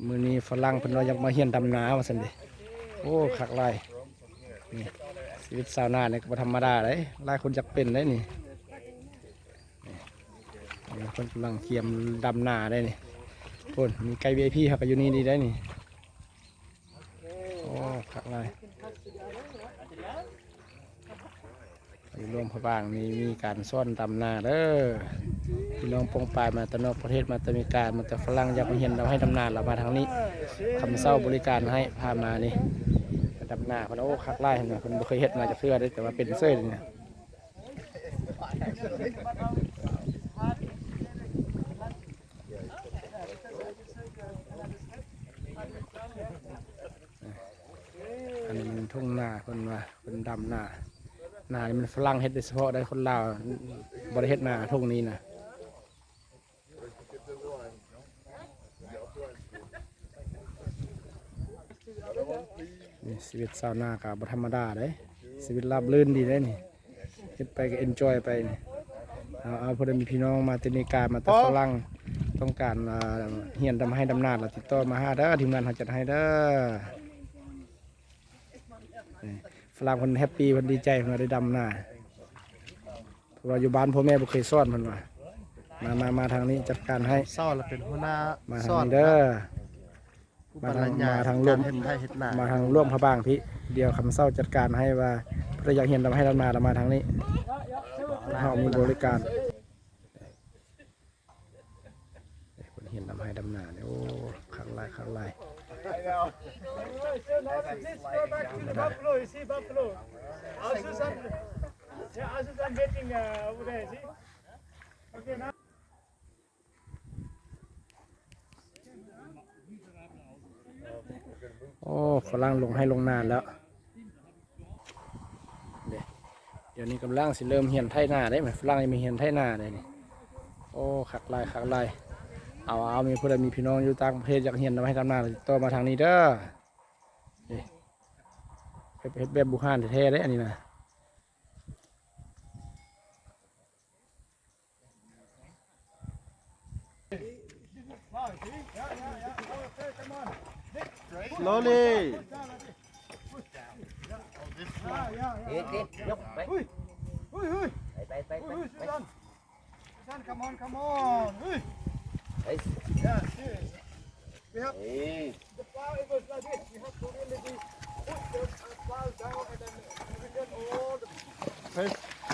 ມື້ນີ້ຝຣັ່ງເພິ່ນວ່າຢາກມາຮຽນດຳນາວ່າຊັ້ນເດ. ໂອ້ ຄັກຫຼາຍ. ນີ້ ຊີວິດຊາວນານີ້ກໍບໍ່ທຳມະດາເດ້, ຫຼາຍຄົນຢາກເປັນເດ້ນີ້. ນີ້ ນີ້ເພິ່ນກຳລັງກຽມດຳນາເດ້ນີ້. ໂອ້ ມີໄກວີໄອພີເຮົາກໍຢູ່ນີ້ດີໄດ໋ນີ້. ໂອ້ ຄັກຫຼາຍ. ຢູ່ຫຼວງພະບາງນີ້ມີການສອນດຳນາເດີ. ພີ່ນ້ອງປ້ອງປາຍມາແຕ່ນອກປະເທດ, ມາແຕ່ອາເມລິກາ, ມາແຕ່ຝຣັ່ງ, ຢາກມາຮຽນດຳໄຮ່ດຳນາ ລະມາທາງນີ້. ຄຳເຊົາບໍລິການໃຫ້, ພາມານີ້ ດຳນາ. ເພິ່ນ ໂອ້ ຄັກຫຼາຍ. ເພິ່ນ ເພິ່ນບໍ່ເຄີຍເຮັດມາຈັກເທື່ອເດ້, ແຕ່ວ່າເປັນເສີຍນີ້ນະ. ອັນນີ້ມັນທົ່ງນາ, ເພິ່ນວ່າເພິ່ນດຳນາ. ນານີ້ມັນຝຣັ່ງເຮັດໂດຍສະເພາະໄດ໋, ຄົນລາວບໍ່ໄດ້ເຮັດນາທົ່ງນີ້ນະ. ນີ້ຊີວິດຊາວນາກໍບໍ່ທຳມະດາເດ້, ຊີວິດລາບລື່ນດີເດ້ນີ້. ເຮັດໄປກໍເອັນຈອຍໄປນີ້. ເອົາ ເອົາ ຜູ້ໃດມີພີ່ນ້ອງມາແຕ່ອາເມລິກາ, ມາແຕ່ຝຣັ່ງ, ຕ້ອງການ ອ່າ ຮຽນດຳໄຮ່ດຳນາ ລະຕິດຕໍ່ມາຫາເດີ, ທີມງານເຮົາຈັດໃຫ້ເດີ. ນີ້ ຝຣັ່ງເພິ່ນແຮັບປີ, ເພິ່ນດີໃຈ, ເພິ່ນວ່າໄດ້ດຳນາ. ເພາະວ່າຢູ່ບ້ານພໍ່ແມ່ບໍ່ເຄີຍສອນ, ເພິ່ນວ່າ. ມາ ມາ ມາທາງນີ້ຈັດການໃຫ້, ເຊົາລະເປັນຫົວໜ້າ, ມາທາງນີ້ເດີ. ມາທາງ ມາທາງຫຼວງ, ມາທາງຫຼວງພະບາງພີ້. ດຽວຄຳເຊົາຈັດການໃຫ້, ວ່າຜູ້ໃດຢາກຮຽນດຳໄຮ່ດຳນາລະມາທາງນີ້, ເຮົາມີບໍລິການ. ເພິ່ນຮຽນດຳໄຮ່ດຳນານີ້ ໂອ້ ຄັກຫຼາຍ ຄັກຫຼາຍ. Okay, now. ໂອ້ ຝຣັ່ງລົງໄຮ່ລົງນາແລ້ວເດ້. ດຽວນີ້ກຳລັງຊິເລີ່ມຮຽນໄຖນາເດ້, ຝຣັ່ງຍັງມີຮຽນໄຖນາເດ້ນີ້. ໂອ້ ຄັກຫຼາຍ ຄັກຫຼາຍ. ເອົາ ເອົາ ມີຜູ້ໃດມີພີ່ນ້ອງຢູ່ຕ່າງປະເທດ ຢາກຮຽນດຳໄຮ່ດຳນາ ຕິດຕໍ່ມາທາງນີ້ເດີ. ນີ້ ເຮັດ ເຮັດແບບບູຮານແທ້ໆເດ້ ອັນນີ້ນະ. Slowly.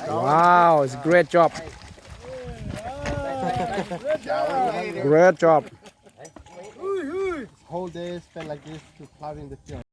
Wow, it's a great job. Great job. Whole day spent like this to plowing the field.